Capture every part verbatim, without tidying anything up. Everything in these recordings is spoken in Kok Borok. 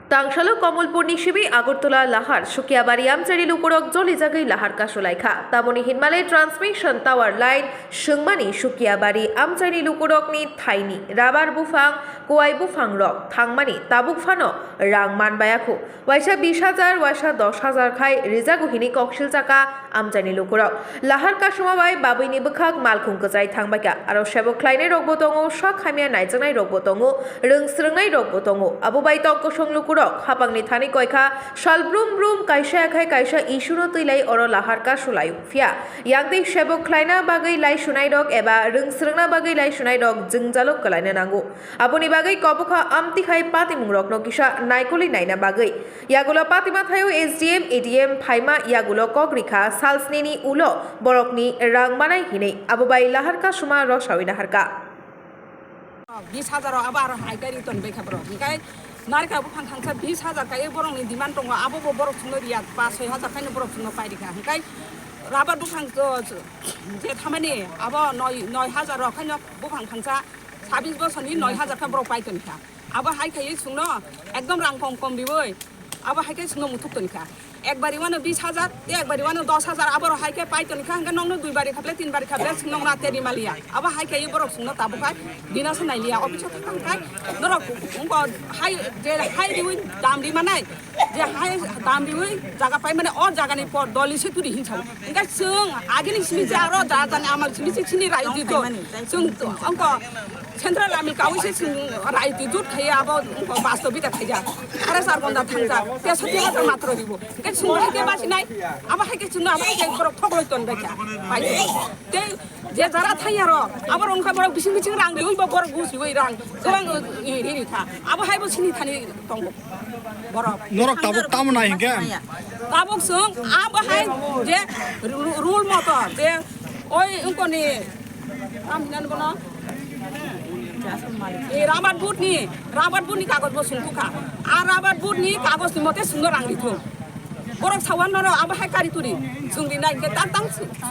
Tangsalo Komolpurni sibi Agartala Lahar Sukiabari amchaini lukurok jolijagwi lahar kasulaikha. Tamoni hinmale transmission tower line swngmani Sukiabari amchaini lukurokni thaini rabar buphang, kuwai buphangrok thangmani tabuk phano rang manbayakhu. Waisa bish hajar, waisa dosh hajar khai rijago hinwi koksil chaka amchaini lukurok. Lahar kasuma bai babwini bwkhak malkhung kwchai thangbaikha. Aro sebo khlainairokbo tongo, sak hamya naijaknairokbo tongo, rwng swrwngnairokbo tongo. Abo bai tong kosong lukurok hapangni thani koikha, sal brum brum kaisa ya khai kaisa issue no twi lai oro lahar kasu lai. Phiya, yang twi sebo khlaina bagwi lai sunairok eba rwng swrwngna bagwi lai sunairok jwngjalo kwlaina nango. Aboni bagwi kobokha amtwi khai patimungrokno kisa naikolwi naina bagwi. Yagulo patima thaio S D M, A D M phaima yagulo kok rikha salsnini ulo borokni rang manai hinwi abo bai lahar kasuma rosawi naharkha. Bis hajar o abo aro hai kari ton bai kha borok. Hinkhe narikha buphang khangsa bis hajar kai borokni demand tongo, abo bo borok chwngno riya, pas soi hajar khaino borok chwngno pai rikha. Hinkhe rabar buphang to je thamani abo noi, noi hajar o khaino buphang khangsa sabis bosorni noi hajar kha borok pai ton kha. Abo hai khaiwi chwngno ekdom rang kom kom riwi abo hai khe chwngno muthuk ton kha. Ekbari wano bis hajar, te ekbari wano dos hajar, aboro hai khe pai ton kha, hwnkhe nokno dui bari khaple, tin bari khaple chwng nokno ate rimaliya. Abo hai khaiwi borok chwngno tabuk khai bina se nailiya, office o thang khai norok wngko hai je hai riwi dam rimanai, je hai dam riwi jaga pai mane o jagani por doli se turi hinsa. Hwnkhe chwng agini simi je aro da jani amal simi se sini rai di to. Chwng wngko Central lamni kawi se chwng rai twi jut khaiya abo wngkha bastobita khaijak. Sare char ghonta thangjak. Te soti hajar matro ribo. Hwnkhe chwng hai khe bachinai. Abo hai khe chwngno abo hai khe borok thok loi ton bai kha. Bai khe. Te je jara thangya ro. Abo rong kha borok bising bising rang riwi bo borok bus riwi rang. Kwbang ri ri kha. Abo hai bo sini thani tongo. Borok. Norok tabuk tamo nai hinkhe? Tabuk chwng abo hai je ru-, rule moto je oi wngkoni Tam hinani bono? E, rabar board ni, rabar board ni kagoj bo sungkukha. A rabar board ni kagoj ni mote sungno rang rithung. Borok sawan nono abo hai kari turi. Sung rinai ke tang tang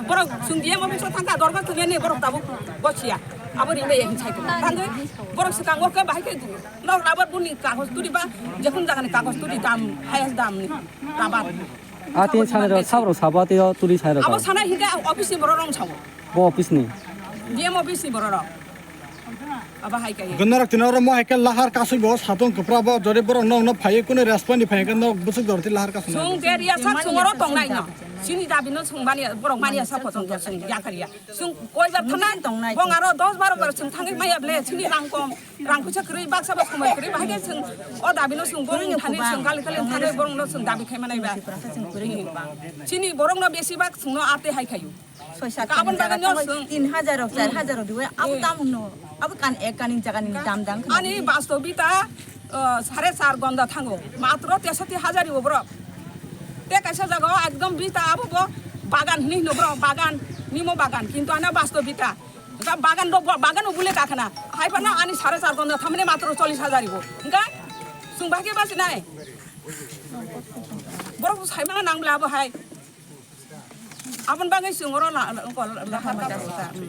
borok sung D M office o thangkha dorkar tuli ni borok tabuk bosia. Abo rinai ya hinsai ko. Tangwi borok swkang o ke bahai ke no rabar board ni kagoj turi ba jekun jaga ni kagoj turi dam highest dam ni rabar. A tin sanai rok sabo rok sabo a tei o turi sanai rok. Abo sanai hinke office ni borok rong sawo. Bo office ni? D M office ni borok rok. Abo hai kaya. Gwnarok tino oro mo hai khe lahar kasui bo satung kwpra bo jori borok nokno phaiwi kunu respond ni phai khe nok bwswk jor ti lahar kasui. Sung ke riya sak sung oro tongnai no. Sini dabi no sung mani borok mani asa potong to sung ya kariya. Sung koi bar thanai tongnai. Bong aro dos baro bar sung thangwi maya ble sini rang kom. Rang puisa kwrwi baksa bo somoi kwrwi bahai khe sung o dabi no sung borok thani sung kali kali thangwi borok no sung dabi khai manai ba. Sini borok no besi bak sung no ate hai khayu. Soi sat Ka abon bagwi no sung. Tin hajar rok, char hajar rok diwe, abo tamo no, abo kan ek kani jaga ni dam dang. Ani bastobita, uh, sare char gonda thango, matro tesati hajar ibo borok. Te kaisa jaga o ekdom bita abo bo bagan hini hino borok, bagan, nimo bagan, kintu ana bastobita. Engka bagan rok, bagan o bule kakhana, hai phano ani sare char gonda thamani matro chollish hajar ibo. Engka sung bahai khe basi nai. Borok sai manga nang bla abo hai. Aboni bagwi chwng oro la, la, la, la, la, la, la,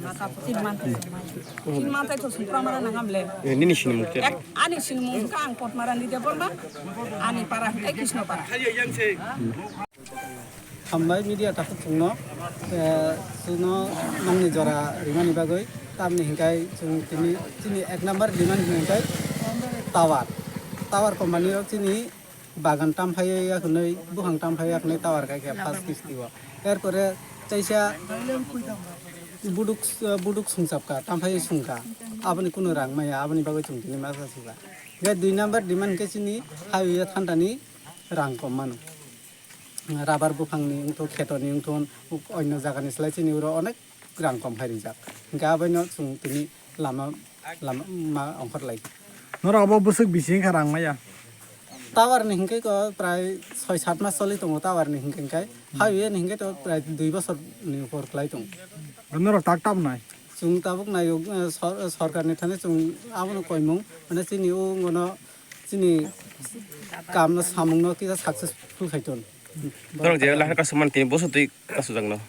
la, Tin man tai thok sung pura mara nang hamle. Eh, nini sinimung khe? Ek, ani sinimung kha ang Potmarani Debbarma, ani para hwnkhe Krishnopara. Hambai media takhuk chwngno, eh, chwngno nongni jora rimani bagwi, tamni hwnkhe chwng tini, chini ek number demand hwnkhe tower. Tower company rok chini bagan tamphaiya hwnwi, buphang tamphaiya hwnwi tower kaikha first kisti o. Er pore teisa buduk, buduk sungchapkha, tamphaiwi sungkha. Aboni kunu rang maya, aboni bagwi chwng tini masa sibha. Hwnkhe dui number demand hwnkhe chini highway o thandani rang kom mano. Rubber buphangni wngthok, khetoni wngthok, onno jagani slai chini oro onek rang kom khai rijak. Hwnkhe aboino chwng tini lama, lama ma ongkhor lai. Norok abo bwswk bisi wngkha rang maya? Tower ni hwnkhe ko prai soi sat mas choli tongo tower ni hwnkhe, hwnkhe highway ni hwnkhe to prai dui bosor ni upor kwlai tongo. Norok tak tabnai? Chwng tabuk naio, eh, sor-, sorkar ni thani chwng abono koimung, mane chini o ngono chini kam no samung no kisa successful khai ton. Norok je lahar kasumani tini boso twi kasujak no?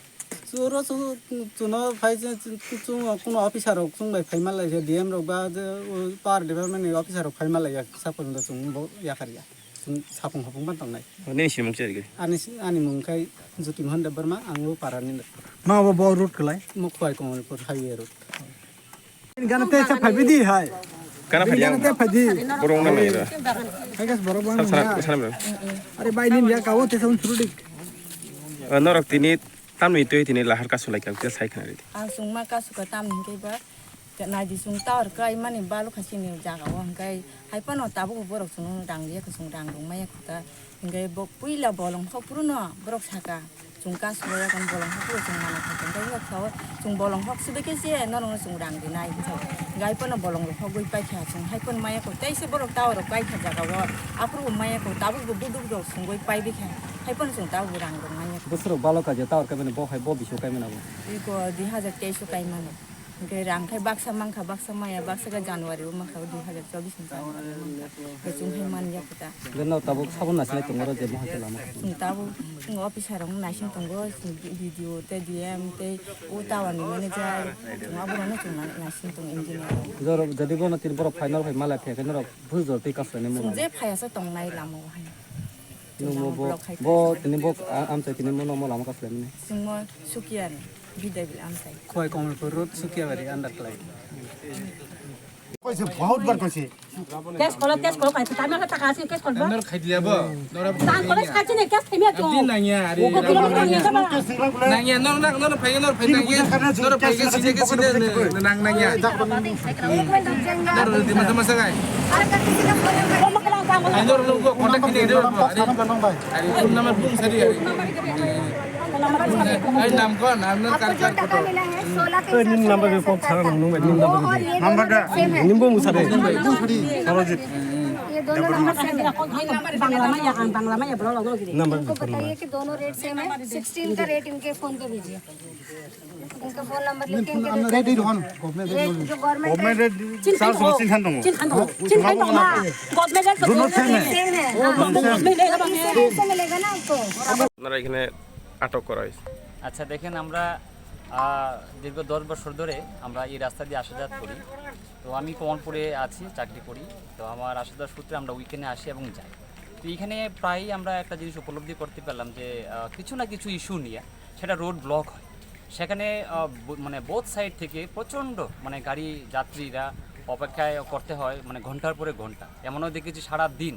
Chwro chwng, chwngno phai je, chwng, chwng, chwng, kuno officer rok chwng bai phai ma lai khe, D M rok ba je, o power department ni officer rok phai ma lai ya, sa porjonto chwng bo yakar ya. Sapung hapung ban tongnai. Nini simung se gari. Ani si-, ani mung khai Jyoti Mohan Debbarma, ang o para ni. No bo bo road kwlai. Mo Khwai Kamalpur highway road. Gana te sa phabi di hai. Kana phadi ang. Gana te phadi. Borok na mai ra. Hai gas borok bang. Sar sar sar. Are bai ni ya kawo te sa un suru dik. Norok tini tamni twi tini lahar kasu lai kha te sai khna ri. Ang sungma kasu ka tamni hingke ba. Naidi sung tower kai mani balu khasini jaga o hingke hai phano tabuk borok sung rang liya kusung rang rung maya kuta. Hingke bo puila bolong hok puru no borok saka. Chwng kasu bai yakon bolong hok puro chwng mana kha tong khe sao chwng bolong hok sibike se norokno chwng rang rinai hinsa gai pono bolong rok hogwi paikha chwng hai pono maya ko teisa borok tower rok kai kha jaga o aphuru maya ko tabuk bo buduk rok sungwi pai bikha hai pono chwng tabuk bo rang rok manya. Bwswrok balo kaijak tower kaimani bo hai bo bisingo kaimani abo. Iko dui hajar teis o kaimani. Hingke rang khai baksa mankha, baksa maya, baksa khe January o mankha, dui hajar chobbish ni January o mankha. Hingke chwng hai man ya khe ta. Hingke no tabuk sabon nasinai tongo ro je mohai khe lama. Chwng tabuk chwng officer rok naising tongo, chwng B D O tei D M tei o tower ni manager, chwng abo rok no chwng naising tongo engineer rok. Jor, jodi bono tin borok phai norok phai malai phai khe norok bujor tei kaslai ni mung. Chwng je phai asa tongnai lama o hai. Nwng mo bo, bo tini bo, a-, amchai tini mo no mo lama kaslai mani. Chwng mo Sukiya ni, Bidai bil amchai. Khwai Kamalpur Road, Sukiyabari under khlai. Koise, bahut bar koise. Test kolo, test kolo, kai, kai, kai, taka ase, test kolo. Nor khai dia bo. Nor ab Tang kolo, khai chine, test themia to. Abdi nangya, ari. Ko kilo nangya. Nangya, nor, nor, nor, phai, nor, phai, nangya. Nor phai, sida, sida, nang, nangya. Nor, di masa, masa, kai. Ko makala, tang kolo. Ai, nor, nor, ko contact ni, nor, ko, ari. Ari, phone number, phone sari, ari. Ai, nam ko, nam, nam, आपको जो टका मिला है, सोलह के हिसाब से मिला है, सर। Number का? Number का? ये दोनों नंबर सेम है। ये दोनों नंबर सेम है। Number इनको बताइए कि दोनों रेट सेम है, सिक्सटीन का रेट इनके फोन पे भेजिए। इनका फोन नंबर लिख के इनके रेट, जो government rate. Government rate. Sir, so chin thango. Chin thango. Chin thango ma. Government rate. Dono same hai. Same है। हाँ, government rate। इससे मिलेगा ना आपको। আপনারা এখানে আটক করা হয়েছে। আচ্ছা, দেখেন, আমরা, আহ, দীর্ঘ দশ বছর ধরে আমরা এই রাস্তা দিয়ে আসা যাওয়া করি। তো আমি কমলপুরে আছি, চাকরি করি। তো আমার আসা যাওয়ার সূত্রে আমরা উইকেন্ডে আসি এবং যাই। তো এখানে প্রায়ই আমরা একটা জিনিস উপলব্ধি করতে পারলাম যে, আহ, কিছু না কিছু ইস্যু নিয়ে সেটা রোড ব্লক হয়। সেখানে, আহ, ব-, মানে, বোথ সাইড থেকে প্রচণ্ড, মানে, গাড়ি যাত্রীরা অপেক্ষায় করতে হয়, মানে, ঘন্টার পরে ঘন্টা। এমনও দেখেছি সারা দিন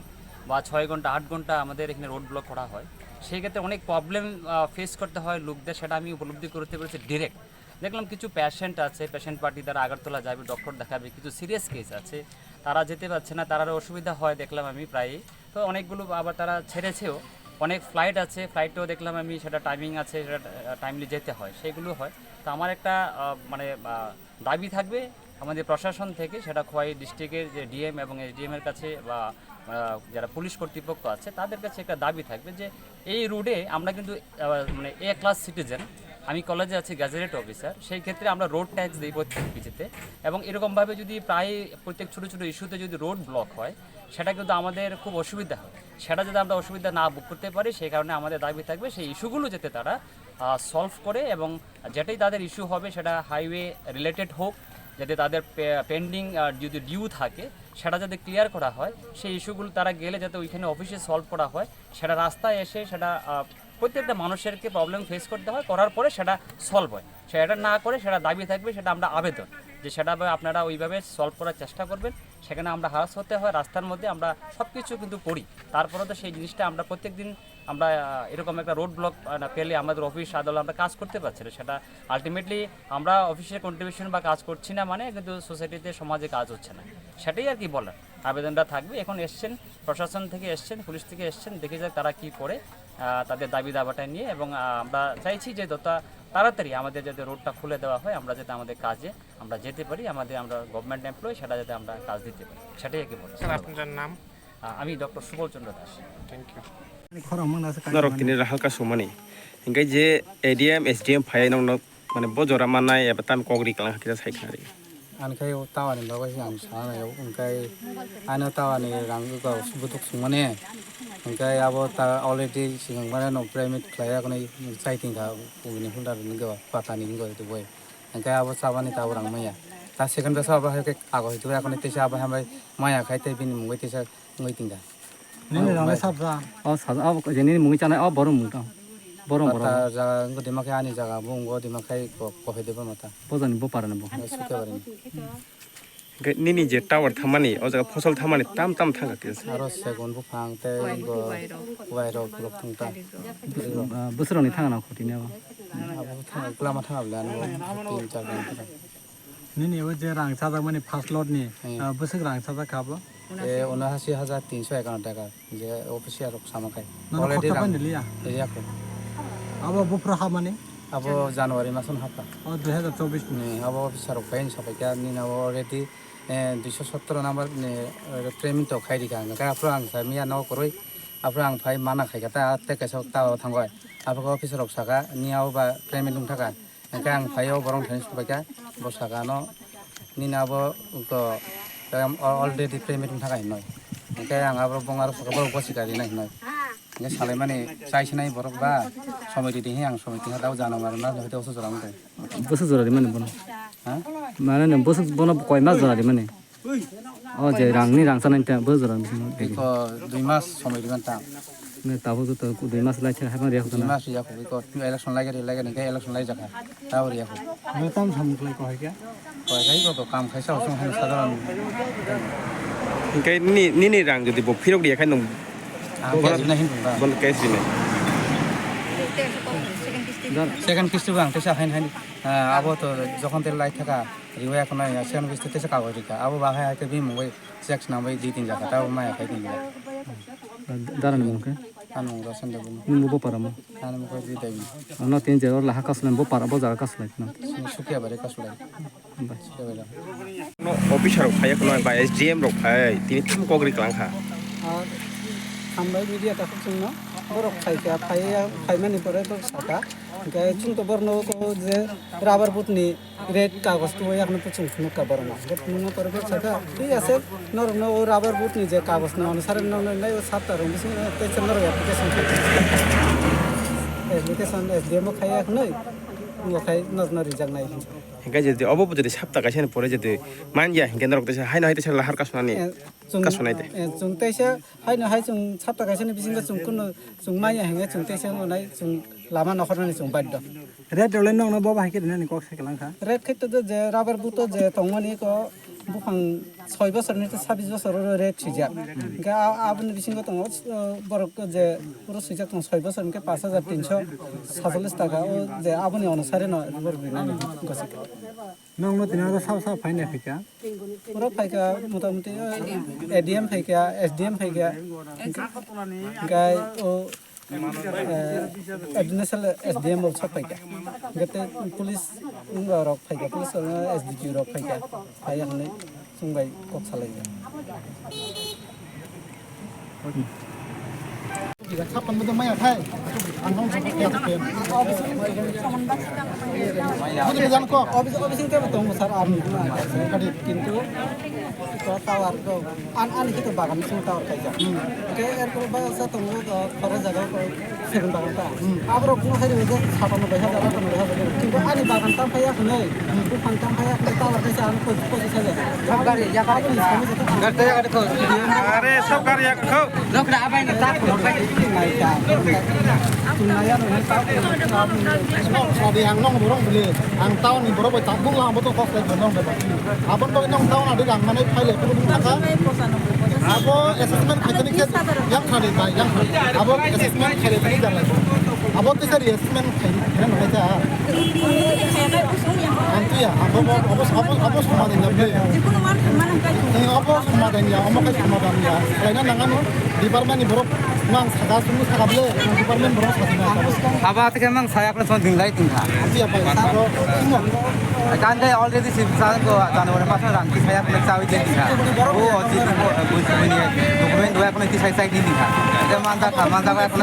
বা ছয় ঘন্টা, আট ঘন্টা আমাদের এখানে রোড ব্লক করা হয়। সেই ক্ষেত্রে অনেক প্রবলেম, আহ, ফেস করতে হয় লোকদের, সেটা আমি উপলব্ধি করতে পেরেছি ডিরেক্ট। দেখলাম কিছু পেশেন্ট আছে, পেশেন্ট পার্টি তারা আগরতলা যাবে, ডক্টর দেখাবে, কিছু সিরিয়াস কেস আছে, তারা যেতে পারছে না, তারারও অসুবিধা হয় দেখলাম আমি প্রায়ই। তো অনেকগুলো আবার তারা ছেড়েছেও, অনেক ফ্লাইট আছে, ফ্লাইটও দেখলাম আমি সেটা টাইমিং আছে, সেটা, আহ, টাইমলি যেতে হয়, সেগুলো হয়। তো আমার একটা, আহ, মানে, আহ, দাবি থাকবে আমাদের প্রশাসন থেকে, সেটা খোয়াই ডিস্ট্রিক্টের যে ডিএম এবং এসডিএম এর কাছে বা, আহ, যারা পুলিশ কর্তৃপক্ষ আছে তাদের কাছে একটা দাবি থাকবে যে এই রোডে আমরা কিন্তু, আহ, মানে এ ক্লাস সিটিজেন, আমি কলেজে আছি গ্যাজেটেড অফিসার, সেই ক্ষেত্রে আমরা রোড ট্যাক্স দিই প্রত্যেক পিচিতে। এবং এরকমভাবে যদি প্রায় প্রত্যেক ছোটো ছোটো ইস্যুতে যদি রোড ব্লক হয়, সেটা কিন্তু আমাদের খুব অসুবিধা হয়। সেটা যদি আমরা অসুবিধা না ভোগ করতে পারি, সেই কারণে আমাদের দাবি থাকবে সেই ইস্যুগুলো যাতে তারা, আহ, সলভ করে এবং যেটাই তাদের ইস্যু হবে সেটা হাইওয়ে রিলেটেড হোক, যাতে তাদের পে-, পেন্ডিং, আহ, যদি ডিউ থাকে সেটা যাতে ক্লিয়ার করা হয়, সেই ইস্যুগুলো তারা গেলে যাতে ওইখানে অফিসে সলভ করা হয়, সেটা রাস্তায় এসে সেটা, আহ, প্রত্যেকটা মানুষেরকে প্রবলেম ফেস করতে হয়, করার পরে সেটা সলভ হয়। সেটা না করে সেটা দাবি থাকবে, সেটা আমরা আবেদন যে সেটা আপনারা ওইভাবে সলভ করার চেষ্টা করবেন। সেখানে আমরা হারাস হতে হয় রাস্তার মধ্যে, আমরা সব কিছু কিন্তু করি, তারপরেও তো সেই জিনিসটা আমরা প্রত্যেক দিন আমরা, আহ, এরকম একটা রোড ব্লক, আহ, না পেলে আমাদের অফিস আদালত আমরা কাজ করতে পারছি না। সেটা আলটিমেটলি আমরা অফিসের কন্ট্রিবিউশন বা কাজ করছি না মানে কিন্তু সোসাইটিতে, সমাজে কাজ হচ্ছে না, সেটাই আর কি বলার। আবেদনটা থাকবে। এখন এসছেন, প্রশাসন থেকে এসছেন, পুলিশ থেকে এসছেন, দেখে যাক তারা কি করে, আহ, তাদের দাবি দাবাটা নিয়ে। এবং, আহ, আমরা চাইছি যে যত তাড়াতাড়ি আমাদের যাতে রোডটা খুলে দেওয়া হয়, আমরা যাতে আমাদের কাজে আমরা যেতে পারি, আমাদের, আমরা গভর্নমেন্ট এমপ্লয়ি, সেটা যাতে আমরা কাজ দিতে পারি, সেটাই আর কি বলছি। স্যার, আপনার নাম? আহ, আমি ডক্টর সুবল চন্দ্র Das. Thank you. Norok tini rahal kasumani. Hingke je A D M, S D M phai nokno, mane, bo jora mannai eba tam kok ri kalang hakhe sai khna ri. Ani khai o tower ni bagwi se ang sana nai o, hingke ano tower ni rang go butuk sungmani. Hingke abo ta already sinang mane no payment khlai ya, kono chai tingkha, ugini holder ni go, pata ni go, tu boi. Hingke abo chabani tabuk rang maya. Ta second o sabo hai khe ago hitu akhoni teisa abo hambai maya khai tei bini mungwi teisa wngwi tingkha. Nini rang le sabja. O saja, o je nini mungwi chanai, o borok mung tang. Borok, borok. Mata jaga wngkha dima khe ani jaga, bo wngkha dima khai ko-, kohai de bo mata. Bojani bo para ni bo. Suke bari ni. Hwnkhe nini je tower thamani, o jaga phosol thamani tam tam thangkha kisa. Aro segun buphang tei bo kubai rok, kubai rok khuluk thung ta. Ah, bwswk rokni thangna khoti ni abo? Abo thang-, kwlama thangna bwle ano tin char jon thang. Nini o je rang chajakmani first lot ni, hmm, ah, bwswk rang chajak kha abo? E, unasi hajar tinso ekanno taka. Je official rok sama khai. Nono already khorcha rang painani liya? Liya kho. Abo buphuru hapmani? Abo January mason hapkha. O dui hajar chobbish ni. Ni, abo officer rok paini sapai kha, nini abo already, eh, duiso sotoro number ni, eh, payment to khai rikha. Hwnkhe aphuru ang sa miya no kwrwi, aphuru ang phai mana khai kha ta, tei kaisa ta o thangoi. Aphuru officer rok saka, ni abo ba payment wng thaka. Hwnkhe ang phaio borok thani subaikha, bo saka ano nini abo ko, em, already payment wngkha hinwi. Hwnkhe ang abo bong aro saka borok bosi gari nai hinwi. Hwnkhe salaimani chai sinai borok ba somoi ridi hin ang somoi tiha dao jana maro na hoite oso jora wngkha. Bwswk jora rimani bono? Ha? Mane nwng bwswk bono koi mas jora rimani? O je rangni rang sanai ta bo jora bisingo. Iko dui mas somoi diban ta. Ne tabuk joto dui mas lai khe haibang riya khutana. Dui mas riya khutana. Iko election lai gari lai gari ke election lai jaka. Tabo riya khu. Ne tam sam khlai ko hai khe? Ko hai ko to kam khaisa usung hano sadharan. Hingkai ni, nini rang jodi bo phirok riya khai nung. Ang khe jina hin ba. Bon case jina. Second kisti bang tesa hain hain. Ah, abo to jokhon tel lai thaka. Riwaya khwnai ya, siyan bisti tesa kagoj rikha. Abo bahai hai khe bini mungwi check swnamwi di tin jaka, tabo maya khai tin jaka. Da-, darani mung khe? Ani mung Roshan Debbarma. Nini bo para mo? Ani mung khe Ji Devi. Ano tin jero laha kasulai, bo para, bo jaga kasulai khna. Su-, Sukiya bari kasulai. Bai. Sukiya bari. No, officer rok phai khna, bai, S D M rok phai, tini thum kok ri klang kha. Ah, hambai media takhuk chwngno, borok phai kha, phai ya, phai mani pore borok saka. Hwnkhe chwng to borno ko je rubber boot ni red kagoj tubo yakno puchung phunukha borokno. Hwnkhe phunukma pore khe sakha, "Thik ase, norokno o rubber boot ni je kagoj no onusare norokno nai o sapta rwng bisingo tei se norok application khlai." Application S D M o khai yaknoi, omo khai norokno rijak nai hinwi. Hingke jodi obo bo jodi sapta kaisa ni pore jodi man ya hingke norok teisa haino hai teisa lahar kasunani. Eh, chwng, kasunai de. Eh, chwng teisa haino hai chwng sapta kaisa ni bisingo chwng kuno chwng maya hingke chwng teisa wngnai chwng lama nokhornani chwng baddo. Red role nokno bo bahai khe rinani kok se kwlang kha. Red khe to je rubber boot o je tongmani ko buphang soi bosor ni sabis bosor oro red swijak. Hingke a-, aboni bisingo tongo, uh, borok je puro swijak tongo soi bosor hingke pash hajar tinso satallis taka o je aboni onusare no borok rinani gosik. Nokno tini oro sabo sabo phaina phika. Puro phaika motamuti, uh, A D M phaika, S D M phaika. Hingke o Eh, additional S D M rok sok phaikha. Hingke tei police wngya rok phaikha, police rok S D P O rok phaikha. Phai yakni chwng bai kok salaikha. Sapan bo maya phai. Ang hong sok ya. Obis, obis te tong sar army. Kintu tower rok. An, ani khe to bagan song tower kaijak. Hmm. Hingke erpore ba sa tongo, uh, khoro jaga ko seven bagan ta. Hmm. Aborok kunu hai rwjak sapan bai hajar, apan bai hajar. Kintu ani bagan tam phai yakhnai, hmm, buphang tam phai yakhnai, tower kaisa ang poj-, pojis hajar. Sab gari yakar. Are, sab gari yakar kho. Lokra abai na tak. Nai ta. Tunaya no ta. Sadi ang nong borok bole. Ang town ni borok bai tabuk lang bo to kok lai nong bai. Abon bagwi nong town adi rang manai phai lai phuru thaka. Abo assessment khaitani khe yang thani bai yang thani. Abo assessment khaitani jalai. Abo kisa ri assessment khai khai nang lai ta. Ang tuya abo abo abo abo sama ding ya ble. Ni abo sama ding ya, amo kai sama ding ya. Laina nangano department ni borok mang saga sumu saga ble, department borok saga. Abo atike mang saya kle son ding lai tingkha. Ang tuya bai sabo sumo. Kan dai already si sa ko January mas rang ki saya kle chawi je tingkha. O ji ko bui bui ni document dua ko ki sai sai ni tingkha. Ede manda ka manda ka ko.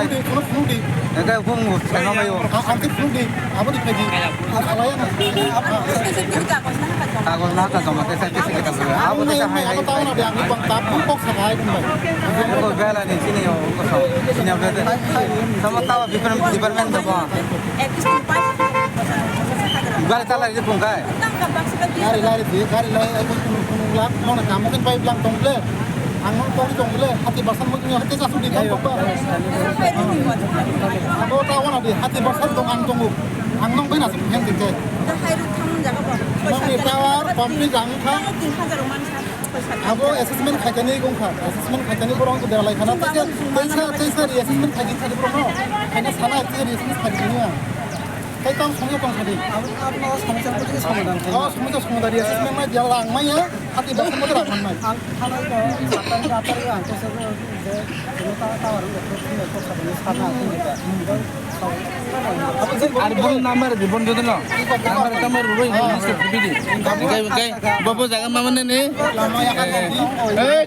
Ede bung sai no mayo. Ang ti phunuk di, abo di phai di. Ang salai na. Kagol na ka joma te sai te sai ka. Abo te hai hai. Abo tahu na dia, ang bang tap pun kok sakai pun bai. Ko bela ni sini yo ko so. Sini yo bela. Sama tawa department department to ko. Gari tala di pun kai. Gari lari di, gari lari aku pun pun lak, mau nak kamu kan pai bilang komplain. Ang nang tong tong le, hati basan mo tong hati kasu di tong ba. Abo ta wana di, hati basan tong ang tongo. Ang nang bai na sum hen dikte. Nang ni tower complete ang kha. Abo assessment khaitani gong kha. Assessment khaitani borong ko belai khana. Teisa teisa ri assessment khaitani khadi borong no. Khaina sana teisa ri assessment khaitani ya. Kai tang songya tong khadi. Abo abo somosa ko somadan khai. Oh, somosa somadan ri assessment ma dia lang ma ya. Hati ba somosa ra man mai. Ang thanai ko satan ratar ang ko sa ko je ko ta ta warang ko ko sa ko sana ko ta. Ar bon number di bon jodono. Number tamar rubai. Kai kai. Bobo jaga mamane ne. Lama ya kan. Eh.